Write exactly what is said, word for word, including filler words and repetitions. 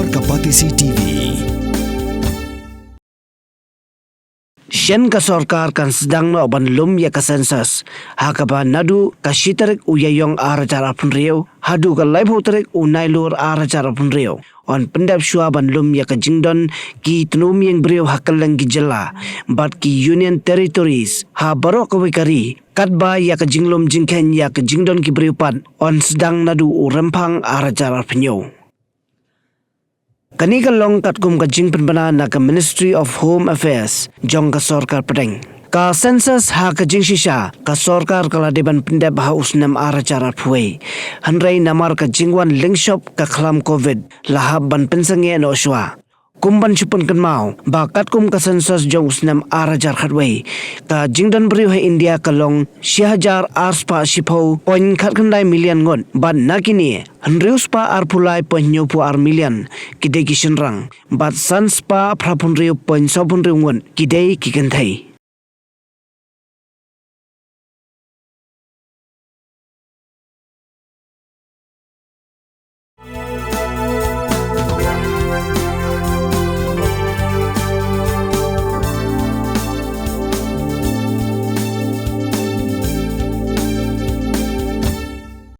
Ka Batesi T V. Shen ka sorkar kan sdang noh ban lum ïa ka census ha kaba naduh ka shi tarik u Ïaïong ar hajar arphew hynriew haduh ka laiphew tarik u Nailur ar hajar arphew hynriew. Yn pyndep shuwa ban lum ïa ka jingdon ki tnum ïing briew ha kylleng ki jylla bad ki Union Territories ha baroh kawei ka ri, katba ïa ka jinglum jingkheiñ ïa ka jingdon ki briew pat yn sdang naduh u Rymphang ar hajar arphew hynñiew. Kane ka long katkum ka jingpynbna na ka Ministry of Home Affairs jong ka sorkar pdeng. Ka census ha ka jingshisha ka sorkar ka la dei ban pyndep ha u snem ar hajar arphew wei. Hynrei namar ka jingwan lyngshop ka khlam covid la hap ban pynsangeh noh shuwa. Kum ban shu pynkynmaw ba katkum ka census jong u snem ar hajar khatwei, ka jingdon briew ha India ka long shi hajar ar spah shiphew point khatkhyndai million ngut bad na kine hynriew spah arphew lai point hynñiewphew ar million ki dei ki shynrang bad san spah phraphew hynriew point sawphew hynriew ngut ki dei ki kynthei.